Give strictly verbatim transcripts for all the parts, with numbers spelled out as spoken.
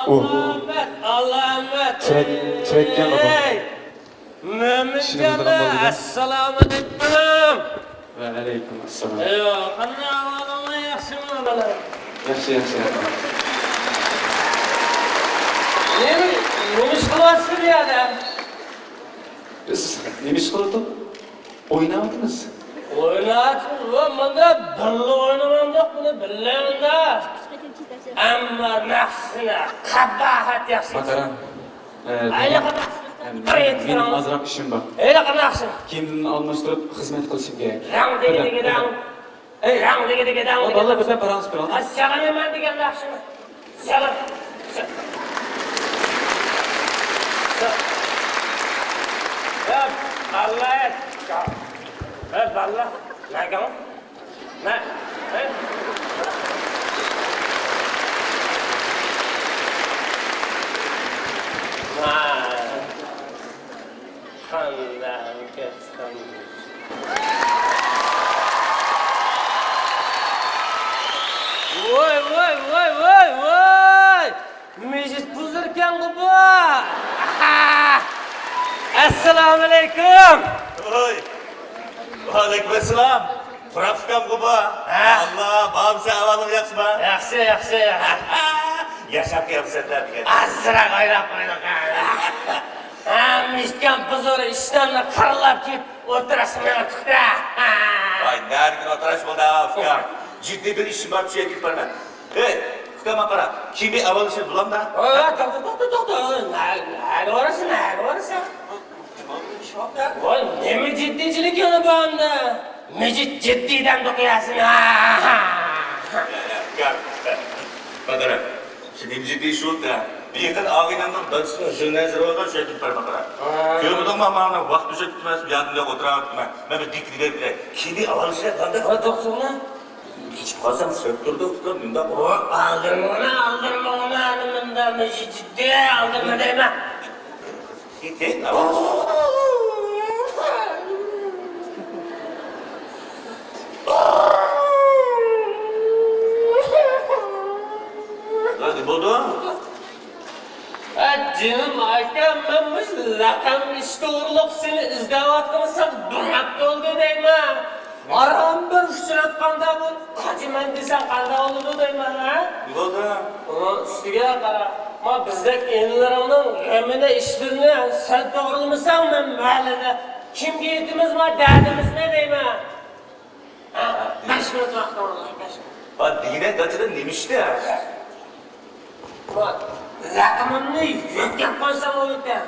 ئۇھ. ئالامەت، ئالامەت. چىراي-، چىرايكەن ئۇ. ئەي، مۆمىنجانلار، ئەسسالامۇئەلەيكۇم. ۋەئەلەيكۇم ئەسسالام. ئەيۋا، قانداق ئەھۋالىڭلار، ياخشىمۇ بالام؟ ياخشى، ياخشى، رەھمەت. نېمە، نېمە ئىش قىلىۋاتىسىز بۇ يەردە؟ بىز نېمە ئىش قىلىۋاتىمىز؟ ئويناۋاتىمىز. ئويناۋاتىمىز، ۋە مۇندا بىللە ئوينىمامدۇق، بۇنى بىللە مۇندا. ئەمما ناخشىنى قاباھەت ياخشى. ماتارا، ئە، ھېلىقى ناخشىنى بىر ئېيتىپ مېنىڭ بېرىڭ. ئازراق ئىشىم بار. ھېلىقى ناخشىنى. كىيىمىمنى ئالماشتۇرۇپ خىزمەت قىلىشىم كېرەك. رەڭ دېگىدىگىدەڭ. ئەي، رەڭ دېگىدىگىدەڭ. ئۇ بالىلار بىردەم پاراڭلىشىپ بېرىڭ. ئە، سېغىنىمەن دېگەن ناخشىنى. سېغىن. ئە، بالىلار. ئە، بالىلار. نەگەڭ؟ نە؟ ئەي. ۋاي. قانداق كەتسەم. ۋاي، ۋاي، ۋاي، ۋاي، ۋاي! مىجىت بۇزۇركەنغۇ بۇ! ئەھا! ئەسسالامۇئەلەيكۇم! ۋاي! ۋەئەلەيكۇم ئەسسالام! تۇراپتىكەنغۇ بۇ! ھە؟ ئاللا، بابىسى ئەھۋالىڭ ياخشىمۇ؟ ياخشى، ياخشى. ياشاپ كەلسەڭلار دېگەن. ئازراق ئويلاپ قويدۇق ھە. ھە، مىشكان بۇزۇر ئىشلارنى قارىلاپ كېلىپ ئولتۇراشقا مېڭىپتۇق-دە. ۋاي، نەدىكىن ئولتۇراش بولدى، ئۇكام. جىددىي بىر ئىشىم بار، چۈشەنتىپ بېرىمەن. ھەي، ئۇكام، ماڭا قارا. كىمى ئاۋۋال ئىشىنى بۇلامدا؟ ئوي، توختا، توختا، توختا. نە-، نەگە بارىسەن، نەگە بارىسەن؟ ۋاي، نېمە جىددىيچىلىك يەنە بۇ ئەمدى؟ مىجىت جىددىي دەمدۇق ياسىن. ئۇكام، ماڭا قارا. شۇ نېمە جىددىي ئىش بولدى؟ بىر يېقىن ئاغىنەمنىڭ دادىسىنىڭ ھىيلە نەزىرى بارغان، شۇ يەردىن بارماقرا. ھا. كۆرمىدىڭمۇ، مانا ۋاقىت ئۆتۈپ كېتىمەن، يادىمدا ئولتۇراۋاتىمەن. مەن بىر دىككىدە بېرىپ كېلەي. كىمى ئاۋۋال ئىشلەپ قالدى؟ ھا، توختىما. كېچىكىپ قالسام سۆكتۈرىدۇ، ئۇكام، مۇنداق. ئالدىرىمىغىنا، ئالدىرىمىغىنا، ئەنە مۇنداق مىجىت جىددىي، ئالدىرىما دەيمەن. كېتەي، ئاۋۋال. نېمە بولدى؟ ئە، جېنىم ئاكام، مەن مۇشۇ لەقەم ئىش توغرۇلۇق سېنى ئىزدەۋاتقىنىمغا بىر ھەپتە بولدى دەيمەن. ئاران بىر ئۇچراتقاندا بۇ قاچىمەن دېسەڭ قانداق بولىدۇ دەيمەن، ھە؟ نېمە بولدى؟ ئۇنىڭ ئۈستىگە قارا، ما بىزدەك ئىنىلىرىڭنىڭ غېمىنى، ئىشلىرىنى سەن توغرىلىمىساڭ مەن مەھەللىدە كىمگە ئېيتىمىز ما دەردىمىزنى دەيمەن. ھە، بەش مىنۇت ۋاقتىڭ بار، بەش مىنۇت. ھە، دېگىنە گاچىدا نېمە ئىشتە؟ لەقىمىمنى يۆتكەپ قويسام بولىدىكەن.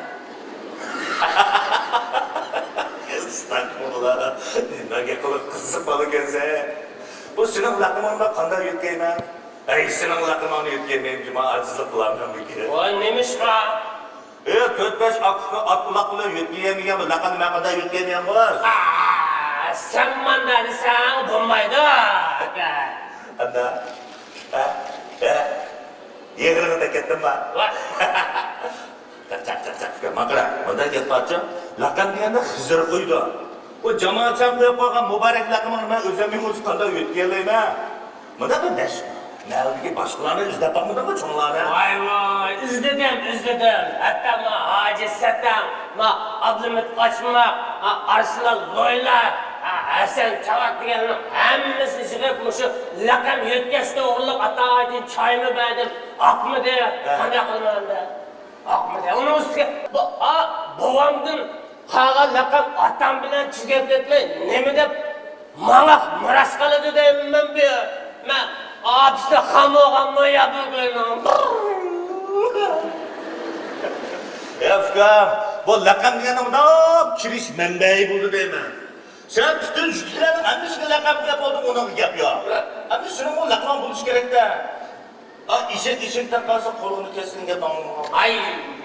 ئەستەغپۇرۇللا، نېمە گەپ قىلىپ قىزىق بالىكەنسەن. بۇ سېنىڭ لەقىمىڭنى قانداق يۆتكەيمەن؟ ئەي، سېنىڭ لەقىمىڭنى يۆتكەيمەن، جۇما ئاجىزلىق قىلارمەن بۇ. ۋاي، نېمىشقا؟ ئى، تۆت-بەش ئاق-، ئاق ئۇلاق بىلەن يۆتكىيەلمىگەن بۇ لەقەمنى مەن قانداق يۆتكىيەلمىگەن بولار؟ ئا، سەن مانداق دېسەڭ بولمايدۇ، ئاكا. ئەمدى، ھە؟ ھە؟ يىغلىغىدە كەتتىمما؟ ۋاھ. چاق، چاق، چاق، چاق، ماڭا قارا. مۇنداق گەپ بارچۇ، لەقەم دېگەندە خىزىر قويىدۇ. بۇ جامائەت سەن قويۇپ قويغان مۇبارەك لەقىمىڭنى مەن ئۆزۈمنىڭ ئۆزى قانداق يۆتكىيەلەيمەن؟ مۇنداق بىر دەش-، مەھەللىدىكى باشقىلارنى ئىزدەپ باقمىدىڭمۇ چوڭلارنى؟ ۋاي، ۋاي، ئىزدىدىم، ئىزدىدىم. ھەتتا ما ھاجى سەتەڭ، ما ئابلىمىت قاچماق، ھا، ئارسلان لويلا، ھا، ھەسەن چاۋاك دېگەنلەرنىڭ ھەممىسىنى يىغىپ مۇشۇ لەقەم يۆتكەش توغرۇلۇق ئاتايىن چايمۇ بەردىم، ئاقمىدى. ھە. قانداق قىلىمەن ئەمدى؟ ئاقمىدى. ئۇنىڭ ئۈستىگە بۇ، ئا، بوۋامدىن قالغان لەقەم ئاتام بىلەن تۈگەپ كەتمەي، نېمە دەپ ماڭا مىراس قالىدۇ دەيمەن بۇ. مەن ئاپىسى خام بولغانمۇ يا بۇ گۇلنىڭ؟ يا ئۇكام، بۇ لەقەم دېگەننىڭ مۇنداق كېلىش مەنبەيى بولدى دەيمەن. سەن پۈتۈن جۈپلەرنىڭ ھەممىسىگە لەقەم دەپ بولدۇڭ، ئۇنىڭغا گەپ يوق. ئەمدى سېنىڭمۇ لەقىمىڭ بولۇشى كېرەكتە. ئا، ئېشەك ئېشەكتىن قالسا، قورۇقنى كەسسىڭ گەپ ئاڭلىمىغان. ئاي،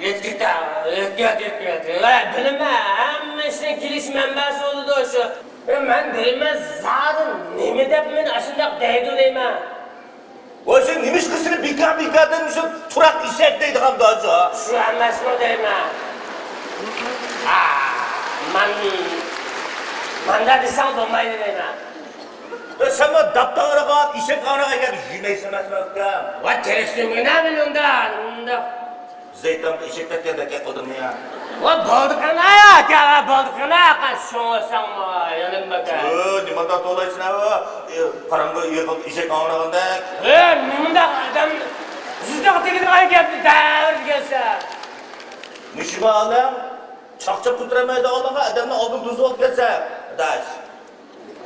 يەتكۈتە، يەتكۈت، يەتكۈت. ۋە بىلىمەن، ھەممە ئىشنىڭ كېلىش مەنبەسى بولىدۇ شۇ. ۋە مەن دەيمەن، زادى نېمە دەپ مېنى ئاشۇنداق دەيدۇ دەيمەن. ۋاي، شۇ نېمىشقا سېنى بىكار-بىكاردىن شۇ تۇراق ئېشەك دەيدىغاندۇ شۇ؟ شۇ ئەمەسمۇ دەيمەن. ھا، مەن، مەندە دېسەڭ بولمايدۇ دەيمەن. ۋە سەنمۇ داپتا ئاغرىغان، ئېشەك ئاغرىغان يەردە يۈرمەيسەن ئەمەسمۇ ئۇكام؟ ۋە تىرىشتىم مېنىڭدە. زەيتامغا ئېشەك تەگكەندەك گەپ قىلدىڭمۇ يا؟ ۋا بولدى قېنى، ئاكا، ۋا بولدى قېنى، ئاكا، شۇڭا ساڭا يېنىم ئاكا. ئۆ، نېمانداق توۋلايسەن ھە، ۋا؟ ئى، قاراڭغۇ يېرىغا ئېشەك ئاڭرىغاندەك. ئۆ، نېمانداق ئادەم، زىدىغا تېگىدىغان گەپنى دەۋېرىپ كەلسە. مۇشۇ بالام، چاقچاق كۆتۈرەلمەيدىغانلارغا ئادەمنى ئالدىن توسۇۋالىپ كەلسە، ئاداش.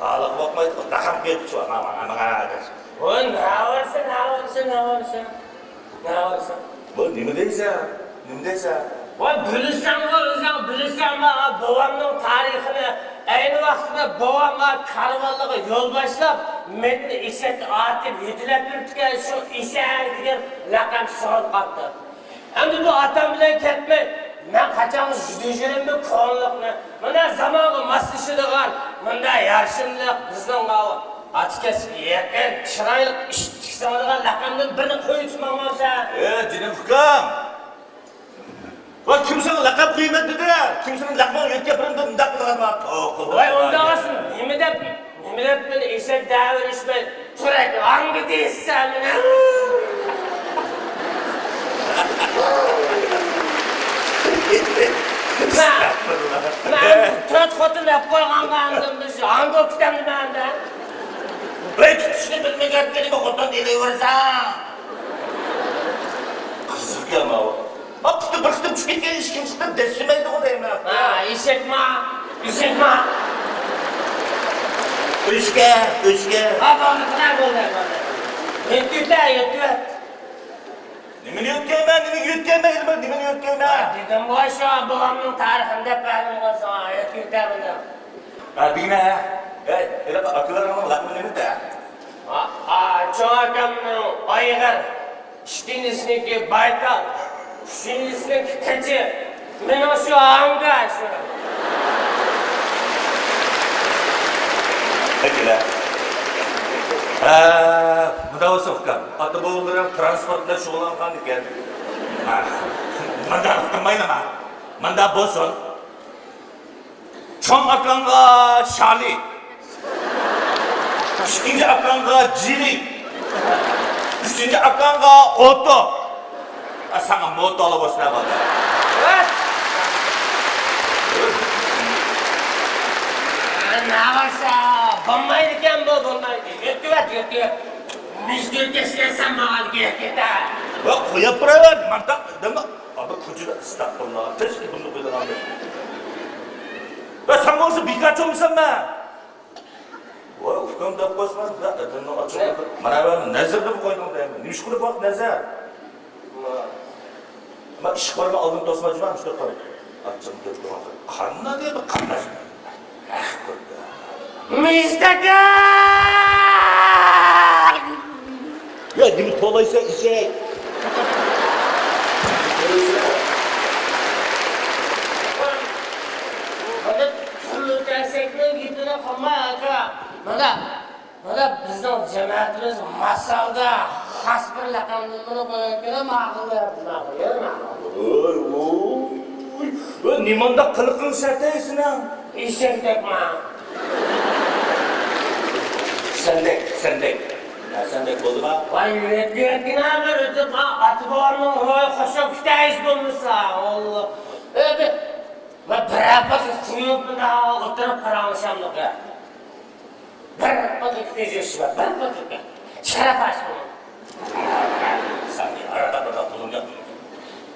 ھالىغا باقمايدۇ، داقاق بېرىپچۇ، ماڭا، ماڭا، ماڭا، دەپ. ۋاي، نەۋەرسە، نەۋەرسە، نەۋەرسە. نەۋەرسە. ۋاي، نېمە دەيسەن؟ نېمە دەيسەن؟ ۋاي، بىلىسەنغۇ ئۆزۈڭ، بىلىسەنغۇ، بوۋامنىڭ تارىخىنى. ئەينى ۋاقتىدا بوۋام كارۋانلارغا يول باشلاپ، مېنى ئېشەككە ئارتىپ يېتىلەپ يۈرۈپتىكەن، شۇ ئېشەك دېگەن لەقەم سىڭىپ قاپتۇ. ئەمدى بۇ ئاتام بىلەن كەتمەي، مەن قاچانغۇ يۈدۈشۈرۈمدۇ كونىلىقنى. مانا زامانغا ماسلىشىدىغان، مۇنداق يارىشىملىق، بىزنىڭ ماۋۇ ئاتىكەسكە يېقىن، چىرايلىق ئىش تىكسىڭىدىغان لەقەمدىن بىرنى قويۇۋېتىپ ماڭمامسەن؟ ئە، جېنىم ئۇكام! ۋاي، كىم ساڭا لەقەم قويىمەن دېدى؟ كىم سېنىڭ لەقىمىڭنى يۆتكەپ بېرىمەن دەپ مۇنداق قىلغان؟ ۋاي، ئۇنداق ئەمەسمۇ، نېمە دەپ، نېمە دەپ مېنى ئېشەك دەۋېرىشمەي، تۈرەك ھاڭگا دېيىشسەن مېنى؟ مەن، مەن تۆت خوتۇن ئەپ قويغانغا ئاندىن بىز ھاڭگا كېتەمدىمەن دە. ۋەي، تۇتۇشنى بىلمىگەنگە نېمە خوتۇن ئېلىۋېرىسەن؟ قىزىقكەن ماۋۇ. ئا، پۇتى بىر قېتىم چۈشۈپ كەتكەن ئىككىنچى قېتىم دەسسىمەيدىغۇ دەيمەن. ھا، ئېشەكما، ئېشەكما. ئۆچكە، ئۆچكە. ھا، بولدى، بولدى، بولدى. يۆتكىۋەت، يۆتكىۋەت. نېمىنى يۆتكەيمەن، نېمىگە يۆتكەيمەن، نېمە، نېمىنى يۆتكەيمەن؟ ھا، دېدىمغۇ شۇ بوۋامنىڭ تارىخىنى دەپ بەردىمغۇ ساڭا، يۆتكىۋەت بۇنى. ھا، دېگىنە، ھە. ھەي، ھېلىقى ئاكىلىرىڭنىڭ لەقىمى نېمىدە؟ ھا، ھا، چوڭ ئاكامنىڭ ئايغىر. ئىككىنچىسىنىڭكى بايتال، ئۈچىنچىسىنىڭكى قېچى، مېنىڭ شۇ ھاڭگا شۇ. ئەكىلە. ھە، مۇنداق بولسۇن ئۇكام، ئاتا بوۋىلىرىڭ ترانسپورت بىلەن شۇغۇللانغان ئىكەن. ھە، مۇنداق قىلمايلىما؟ مۇنداق بولسۇن. چوڭ ئاكاڭغا شالى، ئىككىنچى ئاكاڭغا جىلى، ئۈچىنچى ئاكاڭغا ئوتو. ئا، ساڭا موتو ئالا بولسۇن، ئە، بالام. ناغىسا بولمايدىكەن بۇ، بولمايدۇ. يۆتكىۋەت، يۆتكىۋەت. مىجدىر كەشكەن سەن ماڭا گەپ كېتە. ۋە قويۇپ بېرەۋەر، ماڭا دەمە. ئابا كوچىدا ئەستەغپۇرۇللا، تېز بۇنداق ئويلىغاندا. ۋە سەن بولسا بىكار چومىسەنمە. ۋاي ئۇكام دەپ قويسىڭىز، بىر ئادەمنىڭ ئاچچىقىدا. مانا بۇ نەزىرنى قويدۇڭ دەيمەن. نېمىشقىلىپ ۋاقىت نەزەر؟ ما ئىشقا بارماي ئالدىن توسما جۇما مۇشۇنداق قارا. ئاچچىقىم كەلدى. قانداق دەيدۇ قانداش؟ مىزدەكە! يا نېمە توۋلايسەن ئېشەك؟ مانا تۈرلۈك ئەسەكنىڭ گېپىنى قىلما ئاكا. مانا، مانا بىزنىڭ جەمەتىمىز ماسالدا خاس بىر لەقەمنى مانا قويۇۋەتكىنى ماقۇل دەپ، ماقۇل، يەنە ماقۇل. ۋوي، ۋوي. ۋوي، نېمانداق قىلىقىڭ سەتەي سېنىڭ؟ ئېشەكتەكما. سەندەك، سەندەك. ھە، سەندەك بولدىما؟ ۋاي، يۆتكە يۆتكىنە بىر ئۆتۈپ، ئاتا بوۋامنىڭ روھى خۇشۇپ كېتەي ھېچ بولمىسا. ئاللا. ئۆتۈپ. مەن بىرەر پاكىت قۇيۇپ مۇنداق ئولتۇرۇپ پاراڭلىشامدۇق يا. بىر پاكىت تېجەشمە، بىر پاكىت. شەرەپ ئاچقۇن. سەن ئارىدا بىر پۇلۇم يوق.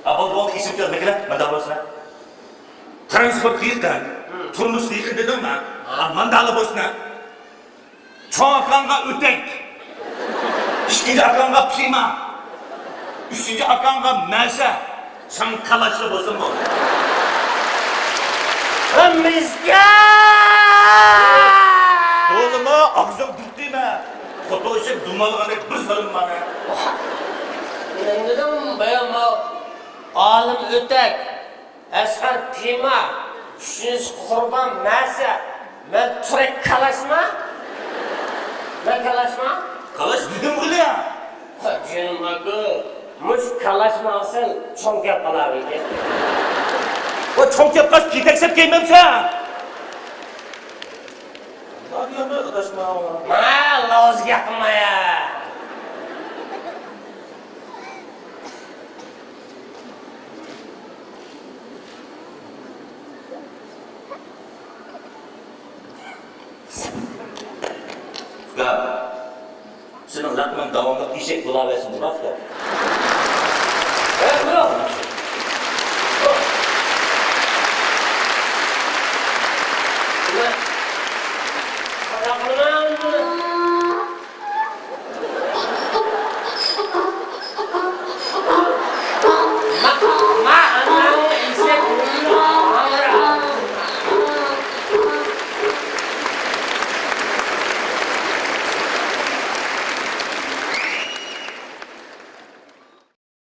ھە، بولدى، بولدى، ئېسىمگە كەلدى، ماكىنە، مانداق بولسۇن. ترانسپورتقا يېقىن، تۇرمۇشقا يېقىن دېدىڭمۇ؟ ھە، مانداقلا بولسۇن. چوڭ ئاكاڭغا ئۆتەك، ئىككىنچى ئاكاڭغا پىما، ئۈچىنچى ئاكاڭغا مەسە، ساڭا كالاشلا بولسۇن بولدى. ھەممىسىگە! بولدىمۇ، ئاغزىڭ دۈرتتىمە. خوتۇن ئېشەك دۇمالغاندەك بىر سالىم مانا. مەن دېدىم، بايام ئالىم ئۆتەك. ئەسقەر پىما، ئۈچىنچىسى قۇربان مەسە، مەن تۈرەك كالاشما؟ مەن كالاشما؟ كالاش دېدىمغۇ يا! ھە، جېنىم ئاكا، مۇشۇ كالاشما ئالساڭ چوڭ كەپ قالارمىكىن؟ ۋە چوڭ كەپ قالسا كېتەكسەپ كىيمەمسەن؟ ماڭا لاۋزا گەپ قىلما يا! سېنىڭ لەقىمىڭ داۋاملىق ئېشەك بولاۋەرسۇن، بوپتۇ.